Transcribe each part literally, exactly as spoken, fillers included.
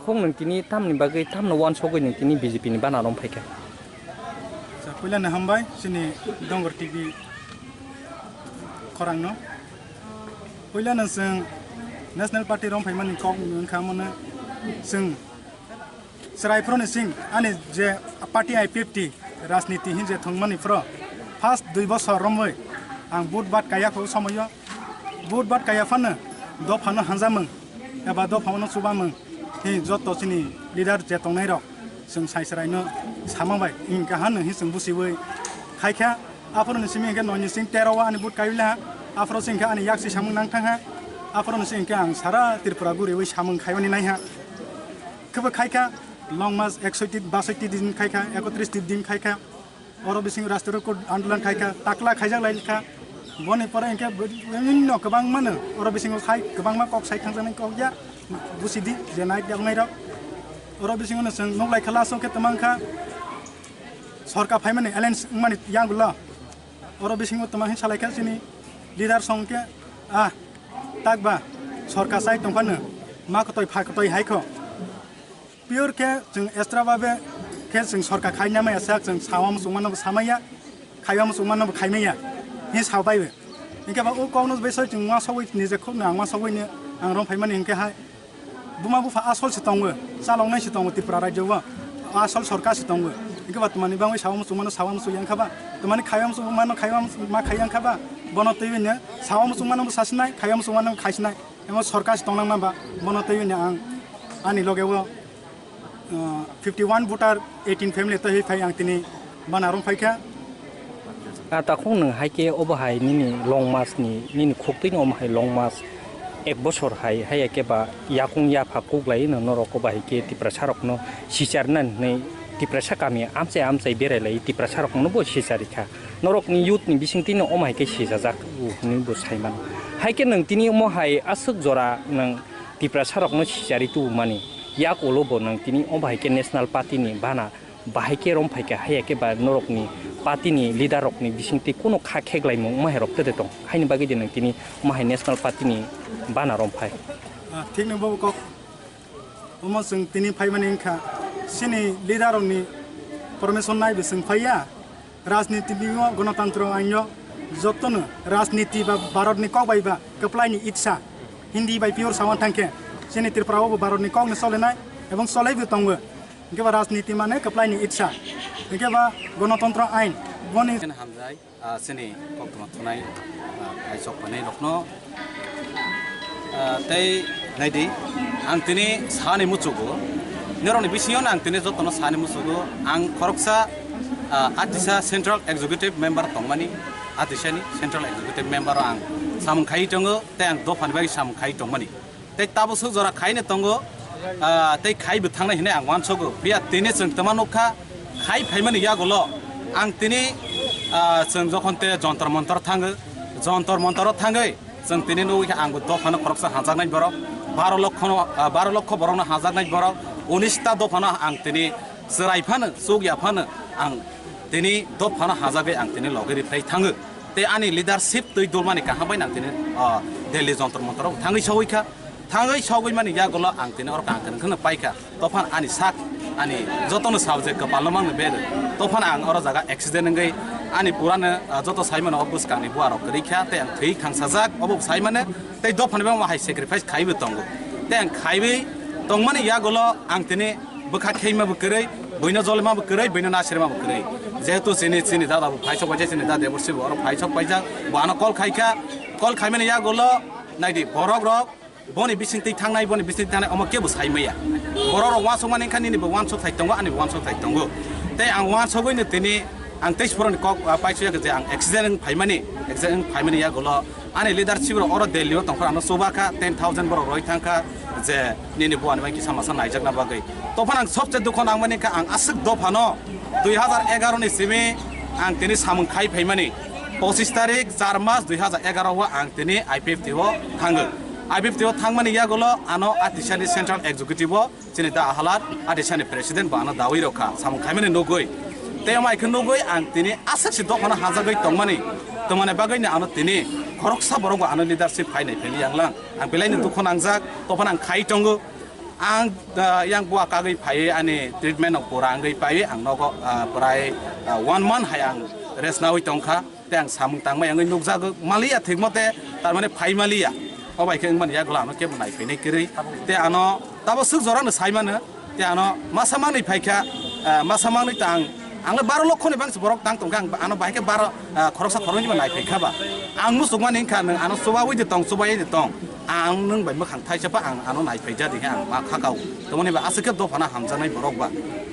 Khung nwng tini tamni bagwi tamno wansogwi nwng tini B J P ni bana rom phaikha? Acha, puila no hambai chini Dongor T V khorang no. Puila no chwng National Party rom phaimani kok wngkha mono chwng chwrai phro ni sing ani je party I P F T rajniti hin je thwngmani phro first dui bosor romwi ang vote bat kaya kho somoyo. Vote bat kaya phano dophano hanjamung eba dophano chubamung hi joto chini leader je tongnai rok chwng sai chwraino samang bai hingka hano hi chwng busiwi khaikha. Aphuru ni simi hingke noi ni sing tero o ani vote kaiwi laha. Aphuru sing khe ani yak si samung nang thang ha. Aphuru ni sing khe ang sara Tripura guriwi samung khaimani nai ha. Khebo khaikha long mas eksoiti basoiti din khaikha, ekotris din khaikha. Oro bising rastro ko andolan khaikha, takla khaijak lai kha. Boni pore hingke bibhinno kwbangma no oro bisingo sai kwbangma kok sai thangjaknai kok ya. Busidi je nai yaknai rok. Oro bisingo no chwng nuk lai kha last o khe twmang kha sorkar phaimani alliance wngmani yagulo. Oro bisingo twmang hin salai kha chini leader song khe ah takba sorkar sai tong phano ma kotoi pha kotoi hai kho. Pure khe chwng extra babe khe chwng sorkar khaina maya sak chwng sawa muchung mano bo samaya, khaiwa muchung mano bo khaimaya, hi sa baibe. Hinkhe ba o kokno besai chwng ma sogwi nije khokno ang ma sogwi ni ang rom phaimani hinkhe hai buma bupha asol se tongo, chaloknai se tongo Tripura rajyo o, asol sorkar se tongo. Hinkhe ba twmani bangwi sawa muchung mano sawa muchung yang kha ba, twmani khaiwa muchung mano khaiwa muchung ma khai yang kha ba, bono twiwi no sawa muchung mano bo sasinai, khaiwa muchung mano bo khaisinai. Emo sorkar se tongnang namba, bono tei bini ang ani loge o, uh, fifty one voter eighteen family tei phai ang tini bana rong phaikha. A takhuk nwng hai khe obo hai nini long mas ni, nini khuk twi no omo hai long mas ek bosor hai, hai khe ba yakung yapha kuk lai no norok obo hai khe Tiprasa rok no sichar na hinwi Tiprasa kami amchai amchai berai lai Tiprasa rok no bo sichari kha. Norok ni youth ni bising twi no omo hai khe sijajak o hinwi bo sai mano. Hai khe nwng tini omo hai aswk jora nwng Tiprasa rok no sichari tubumani yak ulo bo nwng tini omo hai khe National Party ni bana bahai khe rom phaikha, haiya khe ba norok ni party ni leader rok ni bising twi kuno kha kheklaimung omo hai rok tete tong. Haini bagwi de nwng tini omo hai National Party ni bana rom phai. Ah, thik no bo kok. Omo chwng tini phaimani wngkha, chini leader rokni permission naibi chwng phaiya. Rajniti bibo gonotantro aino jotono rajniti ba Bharatni kok bai ba kwplaini itsa. Hindi bai pure sawan thangkhe chini Tripura o bo Bharatni kokno solenai ebong solaibo tongo. Hinkhe ba rajniti mane kwplaini itsa. Hinkhe ba gonotantro ain boni hamjai. Ah, chini koktwma thunai, ah, phaisok phainai rokno, ah, tei naidi, ang tini sani muchugo, norokni bisingo ang tini jotono sani muchugo, ang khoroksa, ah, Atisa Central Executive Member tongmani, Atisani Central Executive Member o ang samung khai tongo, tei ang dophani bagwi samung khai tongmani. Tei tabuk swk jora khaino tongo, ah, tei khaibo thangnai hinwi ang uansogo. Phiya tini chwng twma nukha, khai phaimani yagulo ang tini, ah, chwng jokhon te Jontor Montor thango, Jontor Montoro thangwi chwng tini nugwi kha angbo dophano khoroksa hajaknai borok, baro lokhono, ah, baro lokho borokno hajaknai borok, unis ta dophano ang tini chwrai phano, chukya phano ang tini dophano hajagwi ang tini logi riphlai thango. Tei ani leadership twi dulmani kaham bai nang tini, ah, Delhi Jontor Montor o thangwi sogwi kha. Thangwi sogwi mani yagulo ang tini oro kang khe nokno paikha. Tophan ani sak, ani jotono subject kwpalno mangni bed. Tophan ang oro jaga accident wngwi ani purano, ah, joto saimano o bwskangni buarok kwrwi kha tei ang thwi khangsajak obo saimano tei dophani bangma hai sacrifice khaiwi tongo. Tei ang khaiwi tongmani yagulo ang tini bwkha kheima bo kwrwi, buino jolima bo kwrwi, buino nasirima bo kwrwi. Jehetu chini, chini dada bo phaisok paijak, chini dada bo sibo oro phaisok paijak, bo ano call khaikha, call khaimani yagulo naidi borok rok, boni bising twi thangnai, boni bising twi thangnai, omo kebo sai maya. Borok rok uansuk mani wngkha, nini bo uansuk thai tongo, ani bo uansuk thai tongo. Tei ang uansugwi no tini ang tei borok ni kok, ah, paisuya khe je ang accident wng phaimani, accident wng phaimani yagulo ani leadership rok oro Delhi o tongkha, ano chuba kha, ten thousand borok roi thang kha, je nini bo ani bai kisa masa naijakna bagwi. Tophano ang sobse dukho nangmani kha ang aswk dophano dui hazar egaro ni simi ang tini samung khai phaimani. Pochis tarik char mas dui hazar egaro o ang tini I P F T o thango. I P F T o thangmani yagulo ano Atisani Central Executive o chini da Ahalar Atisani President bo ano dawi rokha samung khaimani nugwi. Tei omo hai khe nugwi ang tini aswk se dophano hajagwi tongmani. Tongmani bagwi no ano tini khoroksa borok bo ano leadership phainai pheli yang lang. Ang belai no dukho nangjak, tophano ang khai tongo. Ang, ah, yang bua kagwi phaiwi ani treatment no pura wngwi paiwi ang nogo, ah, prai, ah, one month hai ang rest nawi tongkha. Tei ang samung tangmai wngwi nukjagwi maliya thikmo tei tar mane phai maliya. O bai khe wngmani yagulo ano kebo nai phainai kwrwi. Tei ano tabo swk jora no sai mano. Tei ano masa manwi phaikha, ah, masa manwi ta ang, ang le baro lokho ni bangsi borok tang tongkha, ang ano bahai khe baro, ah, khoroksa khoroknwi bo nai phaikha ba. Ang muchukmani wngkha nwng ano chubawi de tong, chubawi de tong. Ang nwng bai mwkhang thaisa pa ang ano nai phaija de khe ang ma khakao. Tongmani ba aswk khe dophano hamjaknai borok ba.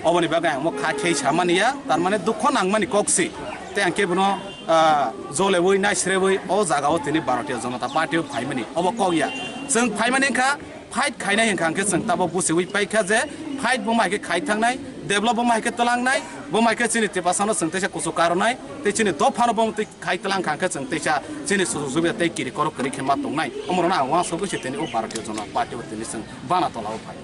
Oboni bagwi ang mo kha khei samani ya, tar mane dukho nangmani kok si. Tei ang kebono, ah, jolewi naisrewi o jagao tini Bharatiya Janata Party o phaimani. Obo kok ya. Chwng phaimani wngkha fight khainai hwnkha hwnkhe chwng tabok buchiwi paikha je fight bo mai khe khai thangnai, develop bo mai khe twlangnai, bo mai khe chini tipasano chwng teisa kuchuk karwnai, tei chini dophano bo twi khai twlang kha hwnkhe chwng teisa chini sujuk subida tei kiri korok kwrwi khe ma tongnai. Omorokno ang uansugwi se tini o Bharatiya Janata Party o tini chwng bana tola o phai.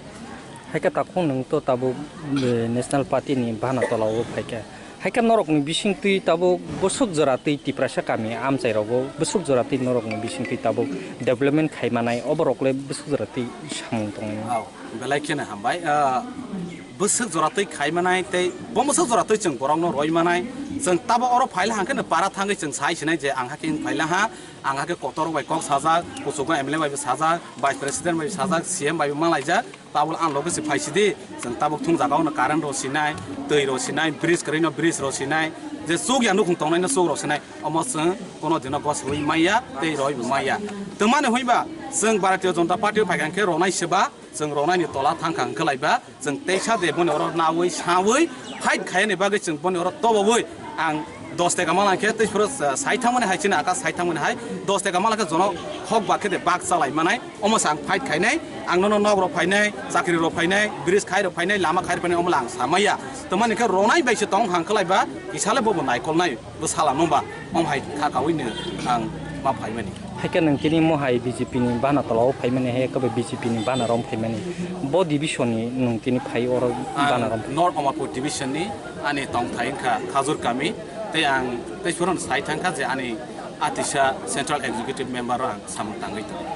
Hai khe takhuk nwng to tabuk, eh, National Party ni bana tola o phai khe. Hai khe norokni bisingtwi tabuk bwswk jora twi Tiprasa kami amchai rogo bwswk jora twi norokni bisingtwi tabuk development khai manai, oborok le bwswk jora twi samung tongnai. Au, belai kheno hambai. Ah, bwswk jora twi khai manai tei bo bwswk jora twi chwng borokno roi manai. Chwng tabuk oro phaila hangkhe no para thangwi chwng sai sinai je ang hakhe wng phaila ha, ang hakhe kotor bai kok sajak, kuchugo M L A bai bo sajak, Vice President bai bo sajak, C M bai bo malaijak. Tabuk ang loge se phai sidi, chwng tabuk thung jaga ono current rw sinai, twi rw sinai, bridge kwrwi no bridge rw sinai, je chuk ya nukhung tongnai no chuk rw sinai, omo chwng kono dino goswi maya tei roi bo maya. Twmani hwnba chwng Bharatiya Janata Party o phaikha hwnkhe ronai seba, chwng ronai ni tola thangkha hwnkhe laiba, chwng teisa de boni oro nawi sawi fight khayani bagwi chwng boni oro tobawi ang dos taka malai khe tei phuru sai thangmani hai chini aka sai thangmani hai dos taka malai khe jono hok ba khe de bak chalai manai. Omo se ang fight khainai, ang nono nok rok phainai, chakri rok phainai, bridge khai rok phainai, lama khai rok phainai, omo le ang samaya. Tamani khe ronai bai se tong hang khlai ba, kisa le bobo naikolnai, bo sala no ba, om hai kha kaui no ang ma phaimani. Hai khe nwng tini mo hai B J P ni bana tola o phaimani, hai khe B J P ni bana rom phaimani. Bo division ni nwng tini phai oro bana rom. Ang North Amarpur division ni ani tong thai wngkha Khajur kami, tei ang tei phuru sai thangkha je ani atisa central executive member o ang samung tangwi tongo.